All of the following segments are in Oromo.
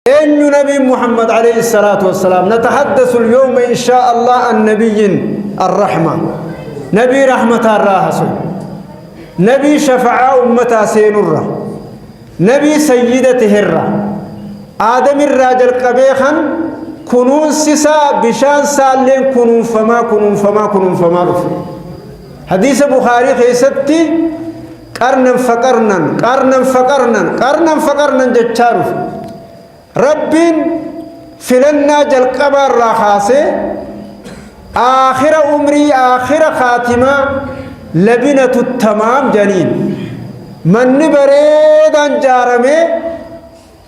Eenyu Nabiin Muhammad alayhi salaatu wassalaam? Natahaddasu al-yawma inshaa Allah an nabiyyin ar-rahma. Nabii rahmataa irraa haasofna. Nabii shafa'aa ummataa seenurra. Nabii sayyida teherra. Aadamirraa jalqabee kan kunuunsi isaa bishaan isaalleen kunuunfamaa kunuunfamaa kunuunfamaa dhufe. Hadiisa Bukhaarii keessatti Qarnan faqarnan, qarnan faqarnan, qarnan faqarnan jechaa dhufe. Rabbiin filannaa jalqabaa irraa kaasee aakhira umrii aakhira kaatimaa labinatu tamaam janiin. Manni bareedaan jaaramee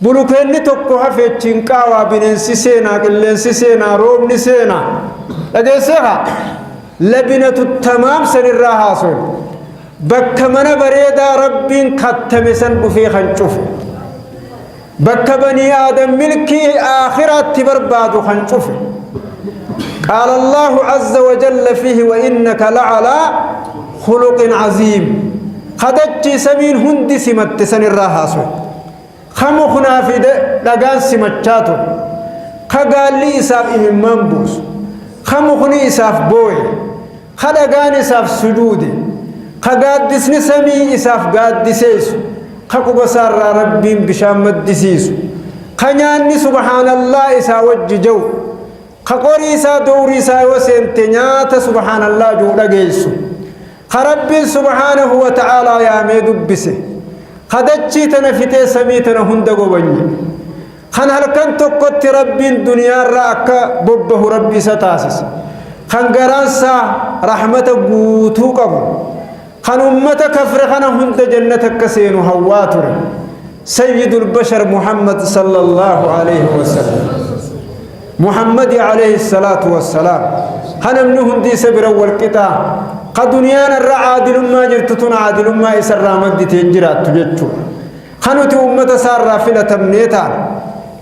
bulukeenni tokko hafe achiin qaawaa bineensi seenaa qilleensi seenaa roobni seenaa dhageessee haa labinatu tamaam sanirraa haasoon bakka mana bareedaa Rabbiin kattame san dhufee kan cufe bakka banii aadam milkii aakhiraatti barbaadu kan cufe. قال الله عز وجل فيه وإنك لعلى خلق عظيم. خدتشي سمين هندي سمت سن الراهاسو خمخنا في دغان سمچاتو خغالي إساف إمام بوس خمخني إساف بوي خدغان إساف سجودي خغادسني سمي إساف قادسيس خقبسار ربين بشام مدسيس خنياني سبحان الله إسا وجه جو Ka qorii isaa dowrii isaa yoo seente nyaata subhaanallah ji'u dhageessu. Ka Rabbiin subhaanahu wa ta'aalaa yaamee dubbise. Ka dachii tana fixee samii tana hunda gobanye. Kan halkan tokkotti Rabbiin duniyaarraa akka bobbahu Rabbi isa taasise. Kan garaan isaa rahmata guutuu qabu. Kan ummata kafre kana hunda jannata akka seenu hawwaa ture. Sayyidul Bashar Muhammad sallallahu alayhi wa sallam. Muhammadi alayhi salaatu wassalaam. Kan namni hundi isa bira wal qixaa. Ka duniyaan irra caadilummaa jirtu tun caadilummaa isarraa madditee jiraattu jechuudha. Kan nuti ummata isaarraa filatamnee taana.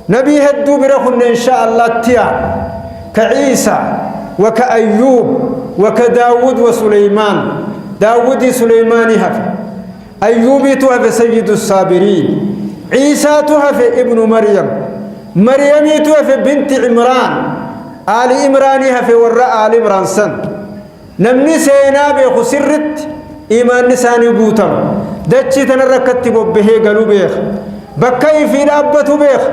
Nabii hedduu bira kunne insha Allah tiya. Ka Ciisa wa ka Ayyuub wa ka Daawud wa Suleymaan. Daawudii Suleymaanii hafe. Ayyuubiitu hafe sayyidu saabiriin. Ciisaatu hafe ibnu Maryam. Maryamiitu hafe binti Imraan. Aali Imraanii hafe warra Aali Imraan san. Namni seenaa beeku sirritti imaanni isaa ni guutama. Dachii tanarra akka itti bobbahee galu beeka. Bakka ifii dhaabbatu beeka.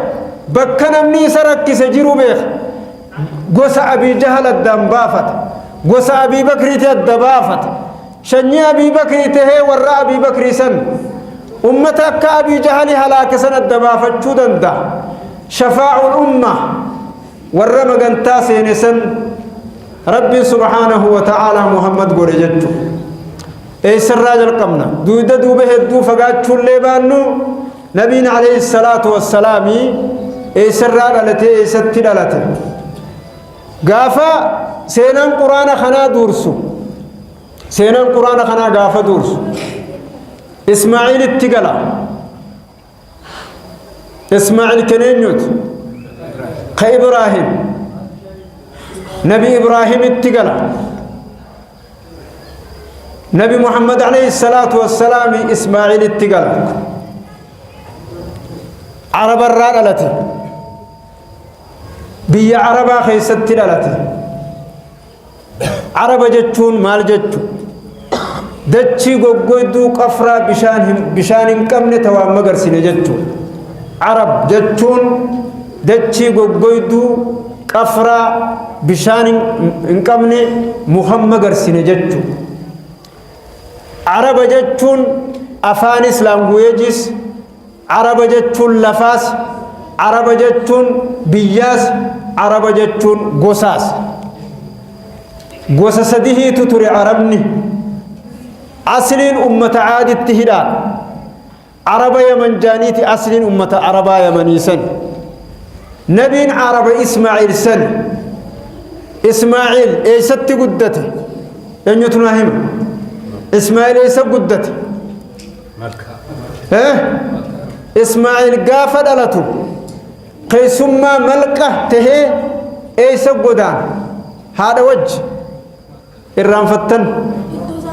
Bakka namni isa rakkise jiru beeka. Gosa Abii Jahal addaan baafata. Gosa Abii Bakriiti adda baafata. Shanyii Abii Bakrii tahee warra Abii Bakrii san ummata akka Abii Jahali halaake san adda baafachuu danda'a. Shafaa'ul umma warra magantaa seene san Rabbiin subhaanahu wa ta'aalaa Muhammad godhe jechu. Eessarraa jalqabna? Duyda duuba hedduu fagaachuullee baannu Nabiin alayhi salaatu wassalaami eessarraa dhalate eessatti dhalate? Gaafa seenaan quraana kanaa duursu seenaan quraana kanaa gaafa duursu Ismaa'iilitti gala. Ismaa'il kan eenyuuti? Ka Ibraahim. Nabi Ibraahimitti gala. Nabi Muhammad alayhi salaatu wassalaami Ismaa'ilitti gala. Arabarraa dhalate. Biyya Arabaa keessatti dhalate. Araba jechuun maal jechu? Dachii goggoyduu qafraa bishaan hin qabne ta waan magarsine jechu. Arab jechuun dachii goggoyduu qafraa bishaan hin qabne muka magarsine jechu. Araba jechuun afaanis laanguweejis, Araba jechuun lafaas, Araba jechuun biyyaas, Araba jechuun gosaas. Gosa sadihiitu ture Arabni. Asliin ummata Aaditti hidhaan. Araba Yaman jaaniiti asliin ummata Arabaa Yamanii san. Nabiin Araba Ismaa'iil san. Ismaa'iil eessatti guddate? Eenyutu naa hima? Ismaa'iil eessa guddate? Ismaa'il gaafa dhalatu keessummaa malqa tahee eessa godaan haadha wajji irraanfattan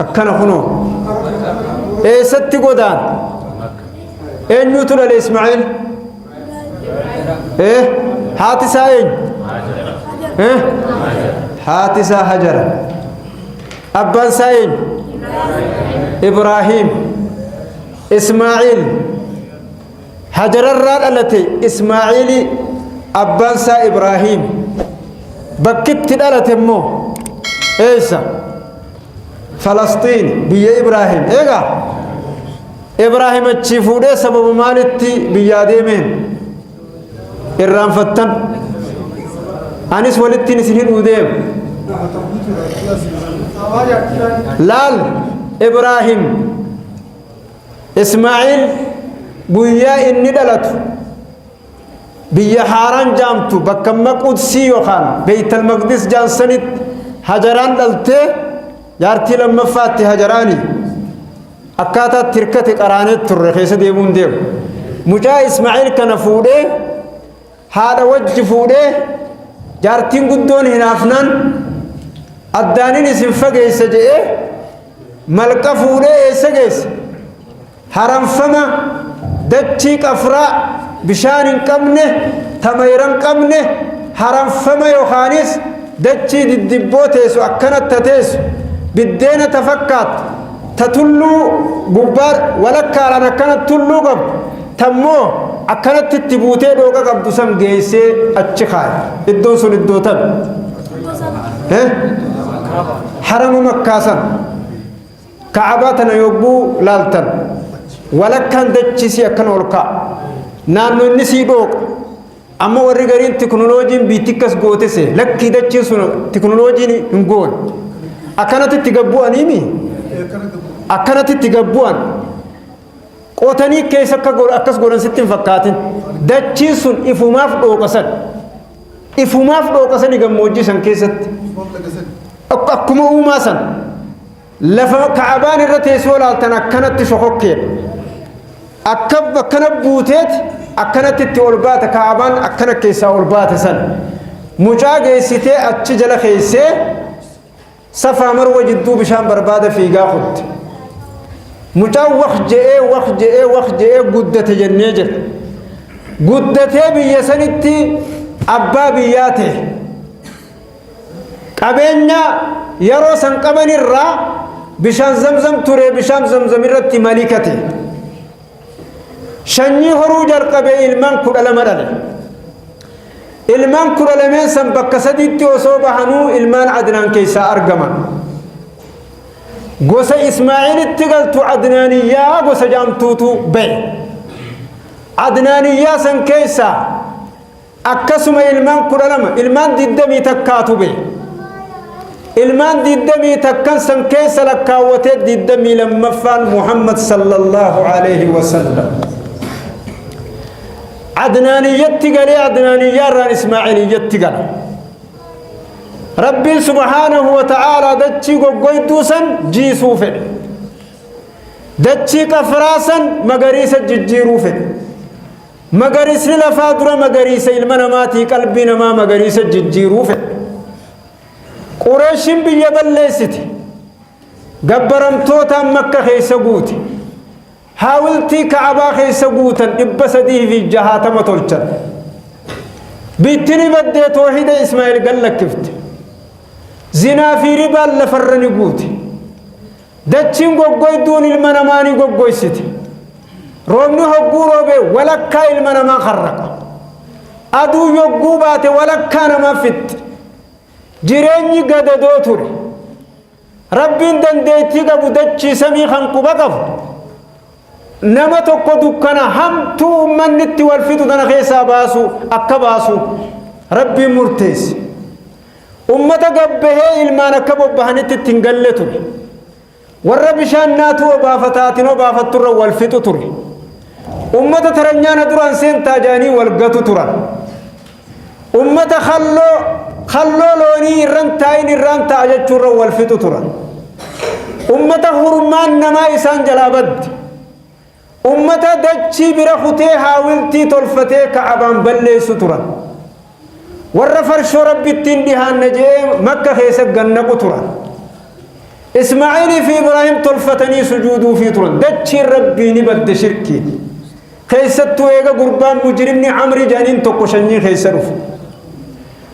akkana kunoo eessatti godaan eenyutu dhale Ismaa'il? Haati isaa eenyu? Haati isaa Hajara. Abbaan isaa eenyu? Ibraahiim. Ismaaciil. Hajararraa dhalate Ismaaciili, abbaan isaa Ibraahiim. Bakkitti dhalate immoo eessa? Falastiin, biyya Ibraahiim. Eegaa Ibraahiim achii fuudhee sababa maalitti biyyaa deemeen? Irraanfattan. Anis walittiin isin hidhuu deema. Laal, Ibraahiim Ismaaciil guyyaa inni dhalatu biyya Haaraan jaamtu, bakka amma Qudsii yookaan Beeytal Maqdis jaansanitti Hajaraan dhaltee, jaartii lammaffaatti Hajaraani akkaataatti hirkate qaraanee turre keessa deemuun deemu. Mucaa Ismaaciil kana fuudhee, haadha wajji fuudhee, jaartiin guddoon hinaafnaan addaanin isin fageessa je'ee malqa fuudhee eessa geesse? Haramfama, dachii qafraa bishaan hin qabne, tamayra hin qabne, haramfama yookaanis dachii diddibboo teessu, akkanatti teessu, biddeena ta fakkaattu, ta tulluu gubbaa walakkaadhaan akkanatti tulluu qabdu, tammoo akkanatti itti buutee dhooqa qabdu san geessee achi kaa'e. Iddoon sun iddoo tan harama Makkaa san, Ka'abaa tana yogguu laaltan walakkaan dachisii akkana ol ka'a. Naannoo inni sii dhooqa. Amma warri gariin teknooloojiin biitti akkas gootese, lakkii, dachiin sun teknooloojiin hin goone. Akkanatti itti gabbu'aniimi? Akkanatti itti gabbu'an. Qotanii keessa akka akkas godhan sitti hin fakkaatin. Dachiin sun ifumaaf dhooqasan. Ifumaaf dhooqasanii gammoojjii san keessatti. Akkuma uumaa san. Lafa Ka'abaan irra teessoo laaltan akkanatti shokokkeedha. Akka akkana buuteet akkanatti itti ol baata, Ka'abaan akkana keessaa ol baate san. Mucaa geessitee achi jala keessee Safaa Marwa jidduu bishaan barbaada fiigaa kutte. Mucaan waq je'ee, waq je'ee, waq je'ee guddate jennee jira. Guddatee biyya sanitti abbaa biyyaa ta'e. Qabeenya yeroo san qaban irraa bishaan Zamzam ture, bishaan Zamzam irratti malika ta'e. Sanyii horuu jalqabee ilmaan 12 dhale. Ilmaan 12n san bakka sadiitti osoo bahanuu ilmaan Adnaan keessaa argaman. Gosa Ismaa'iilitti galtu Adnaaniyyaa gosa jaamtuutu ba'e. Adnaaniyyaa san keessaa akkasuma ilmaan 12, ilmaan 21tu ba'e. Ilmaan 21n san keessa lakkaawwatee 22ffaan Muhammad sallallahu alaihi wasallam. Adnaaniyyatti galee, Adnaaniyyaa irraan Ismaa'iiliyyatti gala. Rabbiin subhaanahu wa ta'aalaa dachii goggoyduu san jiisuu fedhe. Dachii qafraa san magariisa jijjiiruu fedhe. Magariisni lafaa dura magariisa ilma namaatii qalbii namaa magariisa jijjiiruu fedhe. Qureeshiin biyya balleessite. Gabbaramtootaan Makka keessa guute. Haawiltii Ka'abaa keessa guutan 360 tolchan. Biittini baddee toohida Ismaa'eel gallakkifte. Zinaa fi ribaan lafarra ni guute. Dachiin goggoyduun ilma namaa ni goggoysite. Roobni hogguu roobee walakkaa ilma namaa karraqa. Aduu yogguu baate walakkaa namaa fixxe. Jireenyi gadadoo ture. Rabbiin dandeettii qabu, dachii samii kan quba qabu, nama tokko dukkana hamtuu uummanni itti wal fixu tana keessaa baasu akka baasu Rabbiin murteesse. Ummata gabbahee ilmaan akka bobbahanitti itti hin galle ture. Warra bishaan naatu obaafataatiin obaafatturra wal fixu ture. Ummata taranyaana duraan seentaa jaanii wal gatu turan. Ummata kalloo kalloo loonii irran taa'in irraan ta'a jechuurra wal fixu turan. Ummata hurmaan namaa isaan jalaa badde. Ummata dachii bira kutee haawiltii tolfatee Ka'abaan balleessu turan. Warra farshoo Rabbittiin dhihaanna je'ee Makka keessa gannaqu turan. Ismaa'ilii fi Ibraahim tolfatanii sujuuduufii turan. Dachiin Rabbii ni badde shirkiin. Keessattuu eega gurbaan mujrimni Amri jedhaniin tokko shanyii keessa dhufe.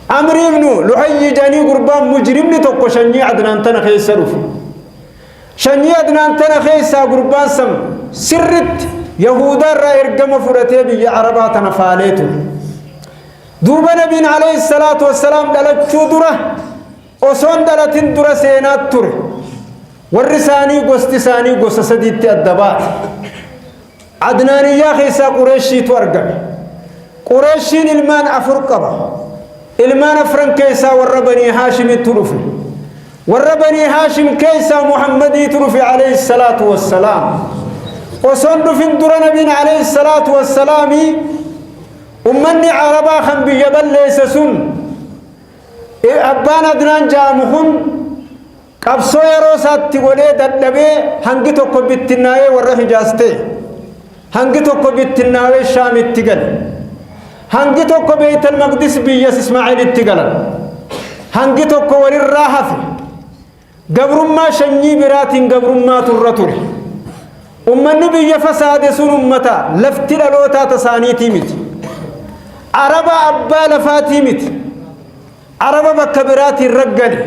Amri ibnu Luhayyi jedhanii gurbaan mujrimni tokko shanyii Adnaan tana keessa dhufe. Shanyii Adnaan tana keessaa gurbaan san sirritti Yahudaa irraa ergama fudhatee biyya Arabaa tana faalee ture. Duuba Nabiin alayhi salaatu wassalaam dhalachuu dura osoon dhalatin dura seenaa ture. Warri isaanii gosti isaanii gosa sadiitti adda baate. Adnaaniyyaa keessaa Qureeshiitu argame. Qureeshiin ilmaan afur qaba. Ilmaan afran keessaa warra Banii Haashimitu dhufe. Warra Banii Haashim keessaa Muhammadiitu dhufe alayhi salaatu wassalaam. Osoon dhufin dura Nabiin alayhi salaatu wassalaami ummanni Arabaa kan biyya balleesse sun abbaan Adnaan ja'amu kun qabsoo yeroo isaatti godhee dadhabee hangi tokko bittinnaa'ee warra Hijaaz ta'e. Hangi tokko bittinnaa'ee Shaamitti gale. Hangi tokko Beeytal Maqdis biyya Ismaa'iilitti galan. Hangi tokko walirraa hafe. Gabrummaa shanyii biraatiin gabrummaatu irra ture. Ummanni biyya fasaade sun ummata lafti dhalootaa tasaaniitii miti. Araba abbaa lafaatii miti. Araba bakka biraatiin raggale.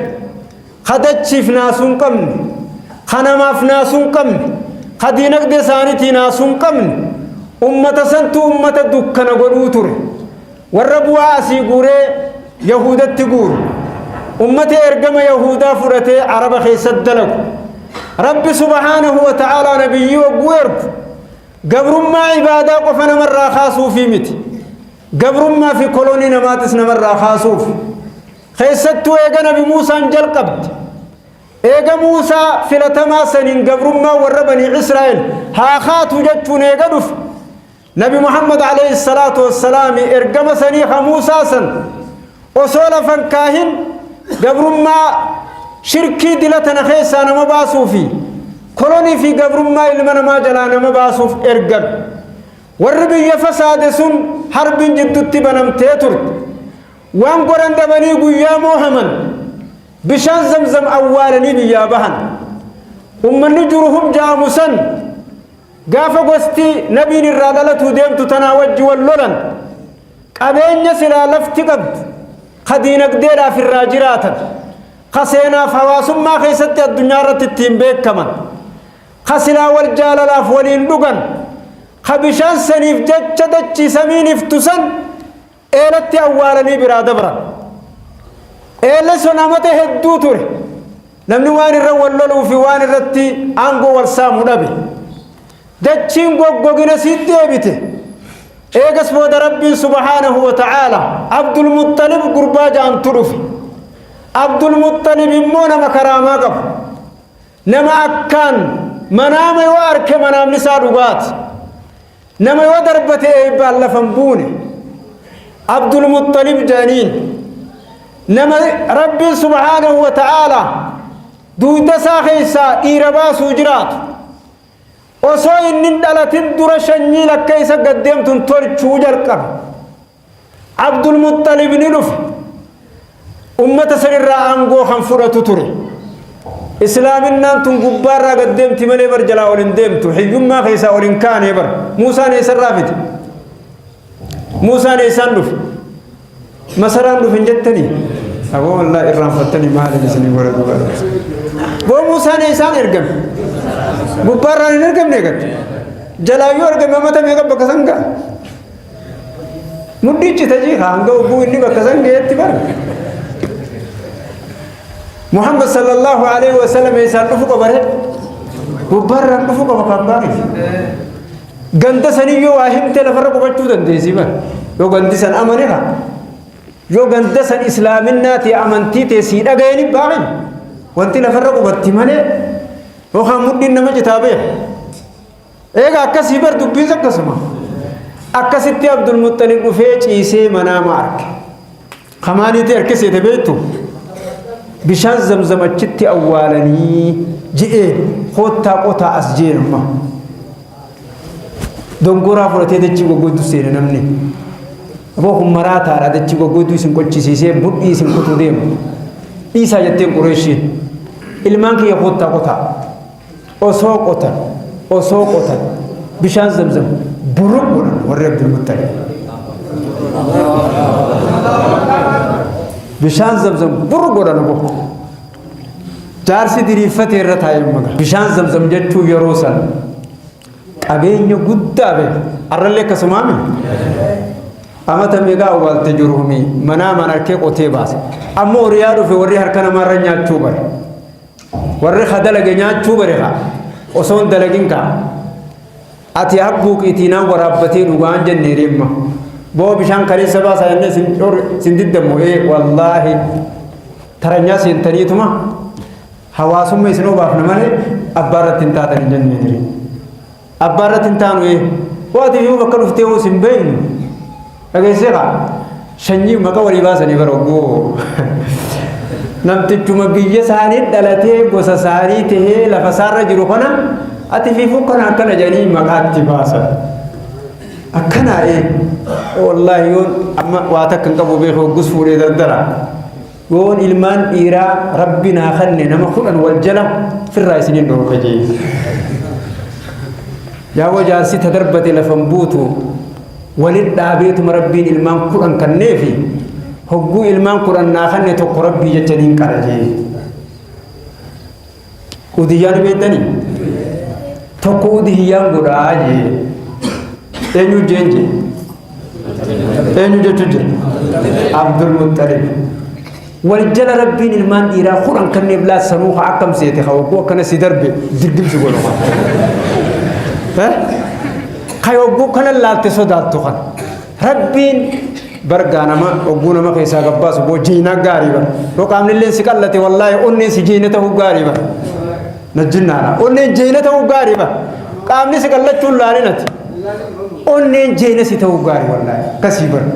Ka dachiif naasuu hin qabne, ka namaaf naasuu hin qabne, ka diinagdee isaaniitii naasuu hin qabne, ummata santu ummata dukkana godhuu ture. Warra bu'aa asii guuree Yahuudatti guuru. Ummata ergama Yahuudaa fudhatee Araba keessatti dalagu. Rabbi subhaanahu wa ta'aalaa nabiyyii hogguu ergu gabrummaa ibaadaa qofa namarraa kaasuufii miti. Gabrummaa fi kolonii namaatis namarraa kaasuuf. Keessattuu eega Nabi Muusaan jalqabde. Eega Muusaa filatamaa saniin gabrummaa warra Banii Israa'el haa kaatu jechuun eega dhufe. Nabi Muhammad alayhi salaatu wassalaami ergama sanii ha Muusaa san osoo lafan kaahin gabrummaa shirkii dila tana keessaa nama baasuu fi kolonii fi gabrummaa ilma namaa jalaa nama baasuuf ergame. Warri biyya fasaade sun harbiin jiddutti banamtee turte. Waan godhan dhabanii guyyaa moohaman bishaan zamzam awwaalanii biyyaa bahan. Ummanni Juruhum ja'amu san gaafa gosti nabiin irraa dhalatuu deemtu tanaa wajji wal lolan qabeenya silaa lafti qabdu ka diinagdeedhaaf irraa jiraatan ka seenaaf hawaasummaa keessatti addunyaa irratti ittiin beekaman ka silaa wal jaalalaaf waliin dhugan ka bishaan saniif jecha dachii samiin iftu san Eelatti awwaalanii biraa dabran. Eelli sun amata hedduu ture. Namni waan irra wal loluu fi waan irratti aangoo wal saamu dhabe. Dachiin goggogina siit deebite. Eegas booda Rabbiin subhaanahu wa ta'aala Abdul Muxxalib gurbaa ja'antu dhufe. Abdul Muxxalib immoo nama karaamaa qabu. Nama akkaan manaama yoo arke manaamni isaa dhugaati. Nama yoo darbate eebbaan lafa hin buune. Abdul Muxxalib jedhaniin. Nama Rabbiin subhaanahu wa ta'aalaa dugda isaa keessaa dhiira baasuu jiraatu. Osoo inni hin dhalatin dura shanyii lakka isa gad deemtun tolchuu jalqabe. Abdul Muxxalib ni dhufe. Ummata sanirraa aangoo kan fudhatu ture. Islaaminaan tun gubbaarraa gad deemti malee bar jalaa ol hin deemtu. Hiyyummaa keessaa ol hin kaane bar. Muusaan eessarraa fide? Muusaan eessaan dhufe? Masaraan dhufe hin jettanii? Aboo wallaahi irraanfattanii maaliin isinii godha dhugaa. Boo Muusaan eessaan ergame? Gubbaarraan hin ergamne eegatti. Jalaa yoo ergame amata meeqa bakka san ga'a? Mudhii cita jii hanga obbuu inni bakka san gahetti bara. Muhammad sallallahu alaihi wasallam eessaan dhufu qaba ree? Gubbaarraan dhufu qaba kan baay'ee. Ganda saniyyoo waa himtee lafarra qubachuu dandeessi bara. Yoo gandi san amane haa. Yoo ganda san islaaminaa ta'e amantii ta'e sii dhagayani baay'ee. Wanti lafarra qubatti malee yookaan mudhiin nama citaa beeka. Eega akkasii bar dubbiins akkasuma. Akkasitti Abdul Muxxalib dhufee ciisee manaama arge. Kamaaliitii arke seete beektu? Bishaan zamzam achitti awwaalanii je'ee koottaa qotaa as jeen amma. Dongoraa fudhatee dachii goggodduu seene namni. Aboo kun maraataadha dachii goggodduu isin qochisiisee mudhii isin kutuu deema. Dhiisaa jetteen Qureeshiin. Ilmaan kiyya koottaa qotaa. Osoo qotan, osoo qotan bishaan zamzam Buruq godhan warri Abdul Muttalib. Bishaan zamzam buruq godhan obbo. Jaarsi diriirfatee irra taa'ee maga. Bishaan zamzam jechuun yeroo san qabeenya guddaa beeka. Arrallee akkasumaami. Amata meeqa awwaalte jiruhumi manaa mana harkee qotee baase. Amma horiyaa dhufe warri harka namaarra nyaachuu bare. Warri ka dalage nyaachuu bare ka osoo hin dalagin ka. Ati habbuuqiitii naan waraabbatee dhugaan jennee deemma. Boo bishaan kaleessa baasaa jennee sin diddammo ee wallaahi taranyaa seentaniituma hawaasumma isin obaafna malee abbaa irratti hin taatan hin jennee dire. Abbaa irratti hin taanu ee waati fi bakka dhuftee hoo sin beeknu dhageessee kaa sanyii maqa walii baasanii bara oggoo namtichuma biyya isaanii dhalatee gosa isaanii tahee lafa isaarra jiru kana ati fiifuu kana akkana jedhanii maqaatti baasan. Akkanaa ee wallaahi yoon amma waa takka hin qabu beeku hoggus fuudhee dardara. Yoon ilmaan dhiiraa rabbi naa kanne nama 10 wal jala firraa isiniin dhorka jee. Yaa wajaarsi ta darbate lafan buutu walit dhaabeetuma rabbiin ilmaan 10 kanneefi hogguu ilmaan 10 naa kanne tokko rabbii jecha niin qala jee. Udiyyaa ni beektanii? Tokko udihiyyaan godhaa jee. Eenyu jeen jee? Eenyu jechuu jira? Abdul Muxalib. Wal jala rabbiin ilmaan dhiiraa 10 kanneef laat sanuu haa akkam seete haa hogguu akkana si darbe dirgimsi godhu. Ka hogguu kana laalte sodaattu kan. Rabbiin bargaa nama hogguu nama keessaa gabbaasu boo jiina gaarii bara. Yoo qaamni illee si qallate wallaahi onneen si jiina ta'uu gaarii bara. Najjinnaadha. Onneen jiina ta'uu gaarii bara. Qaamni si qallachuun laalinati. Onneen jiina si ta'uu gaarii wallaahi. Akkasii bara.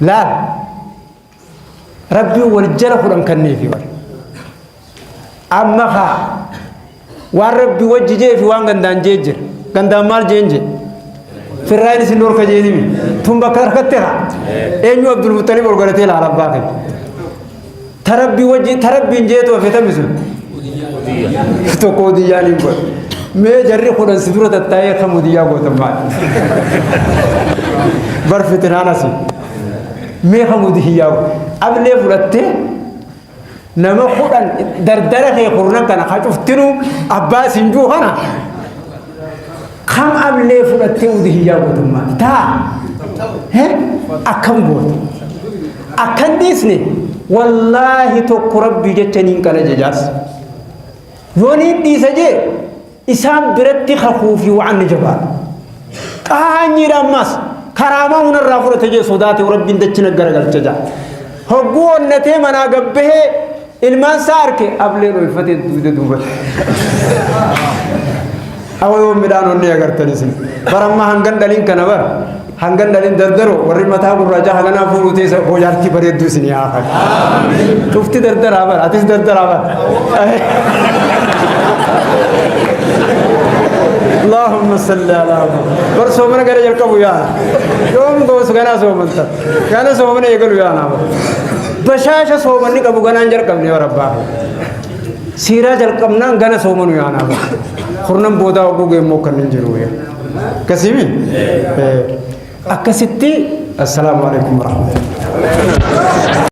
Laal. Rabbiin wal jala 10 kanneefi bara. Amma kaa waan rabbi wajji jee fi waan gandaan jee jira. Gandaan maal jeen jee? Firraayin isin dhorka jeenimi. Tun bakka harkatte haa. Eenyu Abdul Muttalib ol godhatee laala abbaa keenya. Tarabbii wajji tarabbiin jeetu hafetami sun. Tokko udiyyaan hin godhe. Mee jarri 10 si dura tattaa'ee kam udiyyaa gootan maali? Bar fitinaan asii. Mee kam udiyyaa ablee fudhattee nama 10 dardara kee kurnan kana ka cuftinuu abbaa siin juu kana kam ablee fudhattee udiyyaa gootan maali? Taa akkam goota? Akkan dhiisne wallaahi tokko rabbii jecha niin qala jejaas. Yoo niin dhiisa jee isaan biratti kakuu fi waan ni jabaata. Qaanyiidha ammas karaamaa hunarraa fudhate jee sodaate rabbiin dachina garagalcha jaa. Hogguu onnatee manaa gabbahee ilmaan isaa arke ablee dhoyfatee duude duubatti. Awa yoo midhaan onnee agartan isin. Barammaa hangan dhaliin kana bara. Hangan dhalin dardaro warri mataa gurraachaa haganaa fuudhuu teessa hoojaartii bareedduu isin haa hafe. Cufti dardaraa bara atis dardaraa bara. Allahumma salli ala Muhammad. Bar soomana gara jalqabu yaa. Yoom goosu ganaa soomanta. Gana soomana eegalu yaa nama. Bashaasha soomanni qabu ganaan jalqabne yaa rabbaa. Siiraa jalqabnaan gana soomanu yaa nama. Kurnan boodaa oguu geemmoo kan hin jiru yaa. Akkasimi? Akkasitti assalaamu alaikum warahmatullahi.